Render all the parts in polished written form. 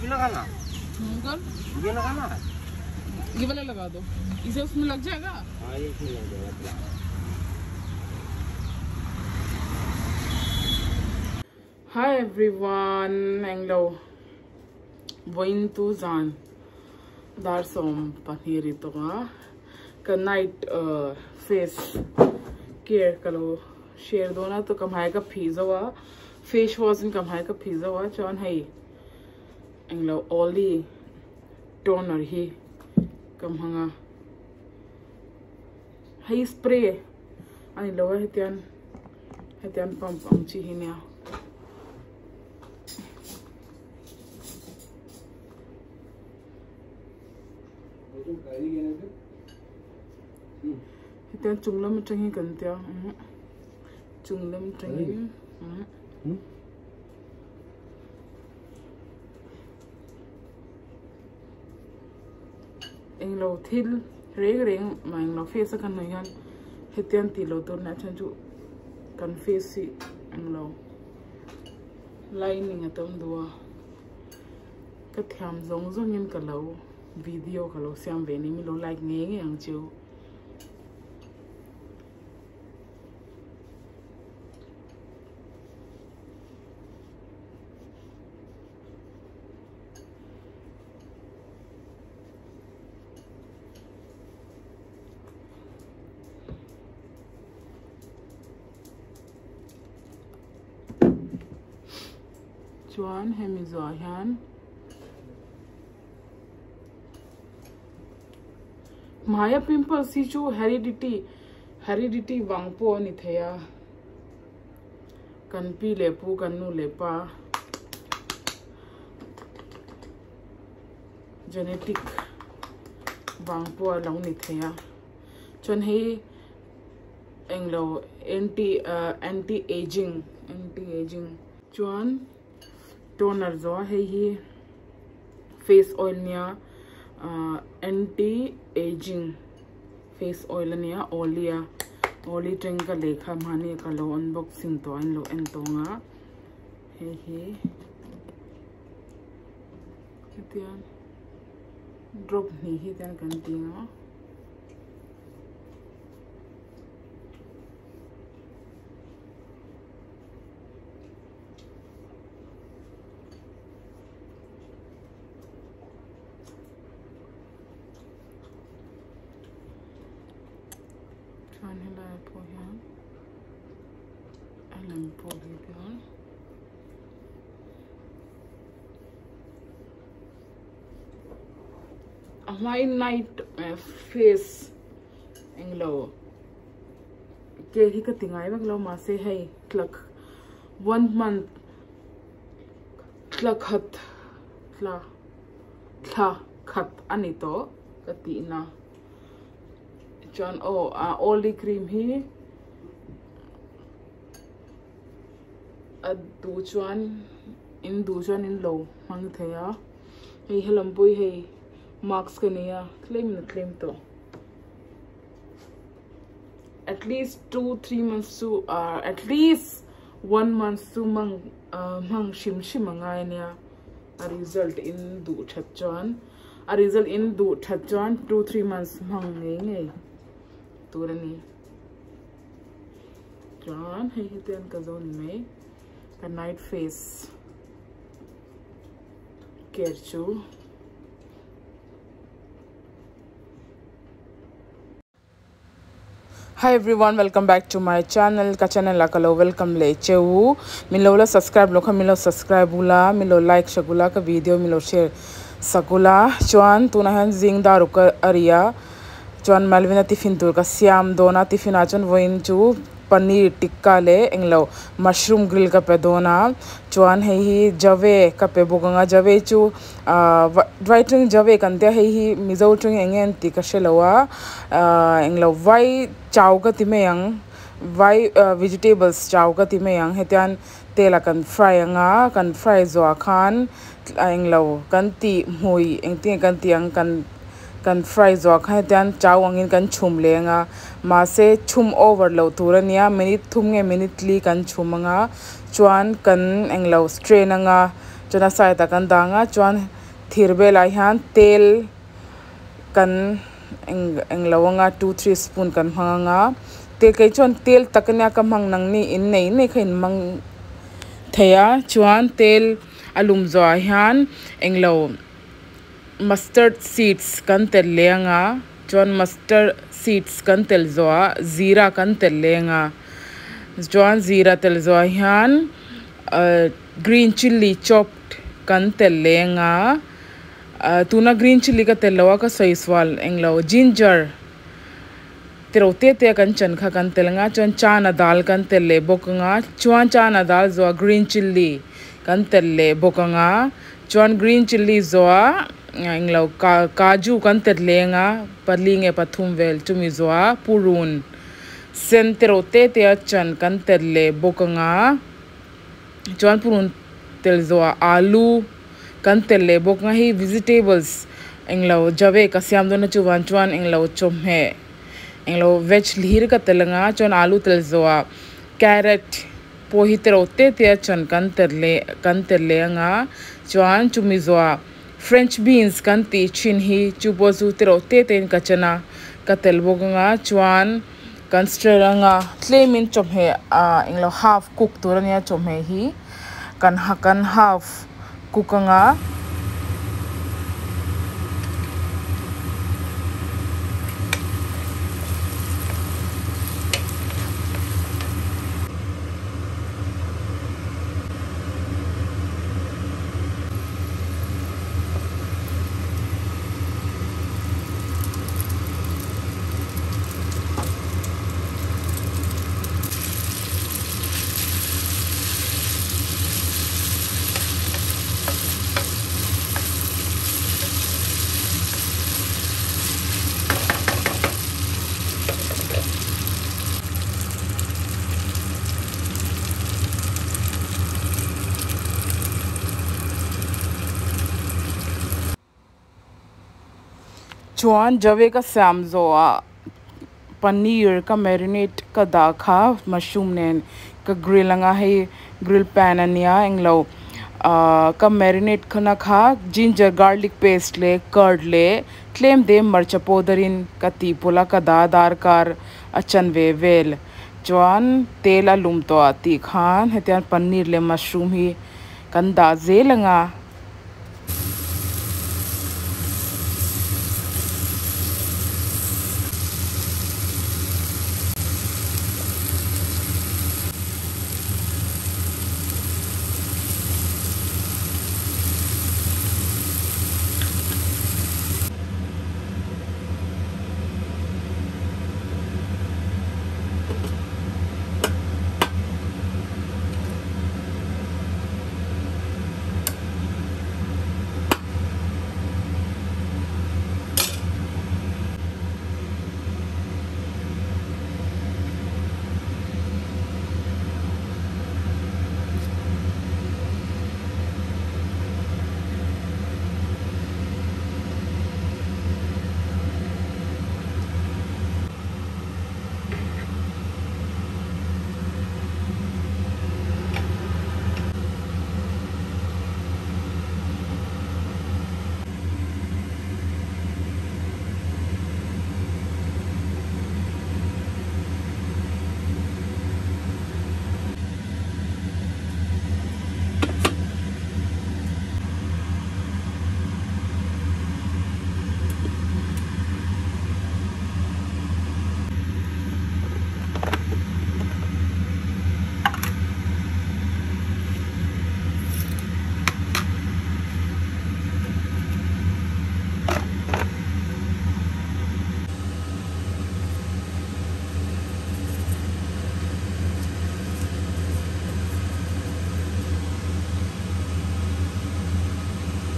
भी लगाना, कर ये लगाना है। ये वाला लगा दो, इसे उसमें लग जाएगा। हाँ ये इसमें लग जाएगा। Hi everyone, englo voin tu zan dar som paniri to ga ka night face care kalo share do na to kamhai ka phizo a face wash in kamhai ka phizo a chuan hei englo oli toner hi kamhanga hei spray ani lo hetian hetian pump ang chi hi nia. Hetian chunglam atangin kan tia chunglam atangin englo thil reng reng ma englo face kan nei hian hetian ti lo tur na chan chu kan face hi englo lining atam dua ka thiam zong zong in ka lo video ka lo siam ve ni mi lo like nge nge ang chu. Chuan hemi zo hian maya pimples hi chu heredity heredity wangpo ani theya kan pi le pu kan nu le pa genetic wangpo lo ni theya chuan hei englo anti anti aging chuan toner zo hei hi face oil nia anti aging face oil nia olia oli teng ka lekha mani ka lo unboxing to an lo en tonga hei hi hetian drop ni hi tan kan tinga chuan helai pawh hian a lam pawh hi hian a hmai night face englo ke hi ka tingai vek lo ma se hei tlak 1 month tlak khat tla thla khat ani to ka ti na chuan o a oli cream hi a du chuan in du chuan in lo hmang theia hei helam pui hei mask ka nia claim na claim to at least 2-3 months chu at least 1 month chu mang mang shim shim angai nia a result in du that chuan a result in du that chuan 2-3 months mang ngei ngei turani chuan hei hetian ka zo ni mai ka night face care chu. Hi everyone, welcome back to my channel. Ka channel la kalo welcome le cheu milo la subscribe lo kha milo subscribe bula milo like shagula ka video milo share sakula chuan tuna han jing daru ka area chuan malvina tiffin tur ka siam dona tiffin a chuan voin chu paneer tikka le englo mushroom grill ka pe dona chuan hei hi jave ka pe bukanga jave chu dry chung jave kan te hei hi mizo chung engen ti ka shelowa englo vai chow ka ti meyang vai vegetables chow ka ti meyang hetian tela kan fry anga kan fry zo khan englo kan ti mui engti kan tiang kan kan fry zo kha hetian chow angin kan chhum lenga ma se chhum over lo turania minute thum nge minute li kan chhumanga chuan kan englo strain anga chuna sai ta kan danga chuan Thir velah hian tel kan eng englo anga two three spoon kan hmang anga te kei chuan tel tak ania ka hmang nang ni in nei nei kha in hmang thei a chuan tel a lum zawhah hian englo mustard seeds kan telh leh anga chuan mustard seeds kan telh zawhah zira kan telh leh anga chuan zira telh zawhah hian ahh green chilli chopped kan telh leh anga ahh tuna green chilli ka telh loh a ka sawi sual englo ginger te ro te te a kan chan kha kan telh anga chuan chana dal kan telh leh bawk anga chuan chana dal zawhah green chilli kan telh leh bawk anga chuan green chilli zawhah englo kaju kan telh leh anga pali nge pathum vel chumi zawhah purun sen te ro te te a chan kan telh leh bawk anga chuan purun tel zawhah alu kan telh leh bawk anga hei vegetables englo jave ka siam dawn a chuvan chuan englo chawhmeh englo veg hlir ka telh anga chuan alu tel zawhah carrot pawh hi te ro te te a chan kan telh leh kan telh leh anga chuan chumi zawhah french beans kan tih thin hi chu pawh chu te ro te te in ka chan a ka telh bawk anga chuan kan stir anga tlemin chawhmeh ah englo half cook tur ania chawhmeh hi kan ha kan half cook anga. Chuan jave ka siam zawhah paneer ka marinate ka dah kha mushroom nen ka grill anga hei grill pan ania englo ahh ka marinate khana kha ginger garlic paste leh curd leh tlem te hmarcha powder in ka tih pawlh a ka dah a darkar a chanve vel chuan tel a lum tawh ah tih khan hetiang paneer leh mushroom hi kan dah zel anga.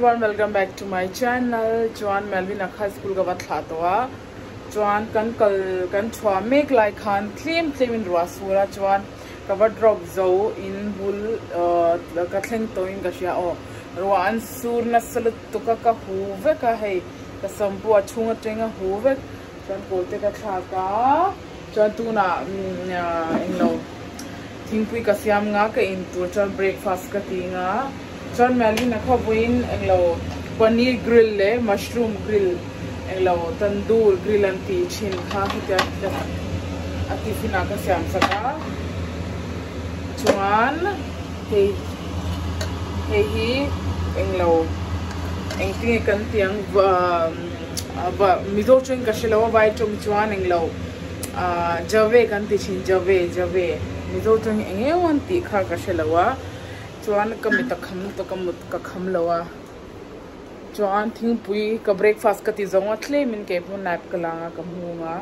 Everyone welcome back to my channel chuan Melvin a kha school ka va thlah tawh a chuan kan kal kan chhuah mek lai khan tlem tlem in ruah sur a chuan ka va drop zo in bul ahh ka thleng tawh in ka hria aw ruah an sur nasa lutuk a ka hu vek a hei ka sam pawh a chhung atang a hu vek chuan kawl te ka thlak a chuan tunah englo thingpui ka siam nga ka in tur chuan breakfast ka ti nga chuan Melvin a khaw vawiin englo. Paneer grill leh mushroom grill englo tandoor grill an tih thin kha hetia a tiffin ah ka siam sak a chuan hei hei hi englo engtinge kan tih ang va mizo tawng ka hrelo a vai tawng chuan englo ah jave kan ti thin jave jave mizo tawng eng eng an tih kha ka hrelo a. Chuan ka mit a kham lutuk a mut ka kham lo a chuan thingpui ka breakfast ka ti zawng a tlem in kei pawh nap ka lang a ka hmung a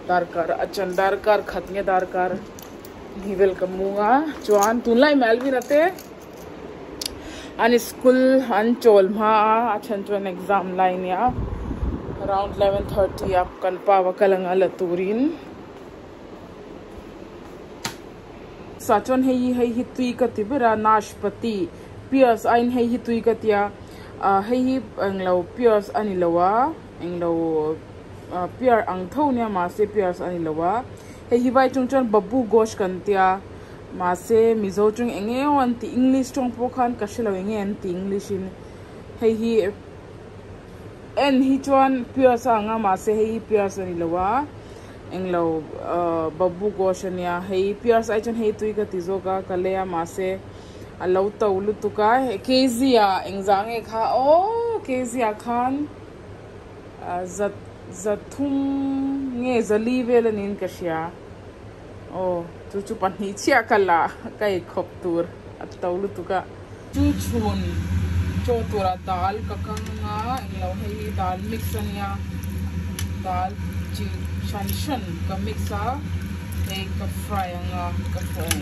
darkar a chan darkar khat nge darkar ni vel ka hmung a chuan tunlai Melvin a te an school an chawl hma a a then chuan exam lai ania around 11:30 a kan pa va kal anga la turin. Sa chuan hei hi hei hi tui ka ti ber a nashpati pears aiin hei hi tui ka tia ah hei hi englo pears a ni lo a englo ah pear ang tho nia mahse pears a ni lo a hei hi vai chung chuan babu gosh kan tia mahse mizo chung eng eng an tih english tawng pawh khan ka hrelo eng nge an tih english in hei hi en hi chuan pears a ang a mahse hei hi pears a ni lo a. Englo babu gosh ania hei pears ai chuan hei tui ka ti zawk a ka lei a mahse a lo to lutuk a kg ah engzah nge kha aw kg ah khan za za thum nge zali vel a niin ka hria aw chu chu pahnih chiah ka la ka eikhawp tur a to lutuk a. Chu chhun chaw tura dal ka kang anga englo hei hi dal mix ania dal chi hran hran ka mix a hei ka fry anga ka fry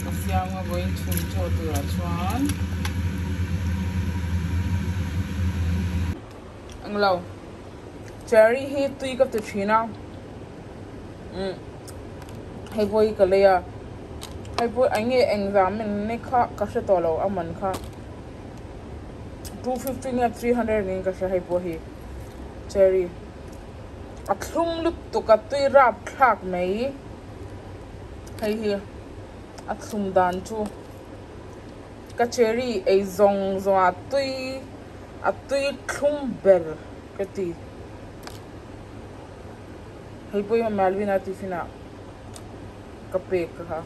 ka siam a vawiin chhun chaw turah chuan englo cherry hi tui ka ti thin a umm hei pawh hi ka lei a hei pawh eng nge engzam in ni kha ka hre tawh lo a man kha 250 nge 300 niin ka hria hei pawh hi cherry a thlum lutuk a tui rap thlak mai hei hi a thlum dan chu ka cherry ei zawng zawng ah tui a tui thlum ber ka ti. Hei pawh hi Melvin-a tiffin ah ka pek kha.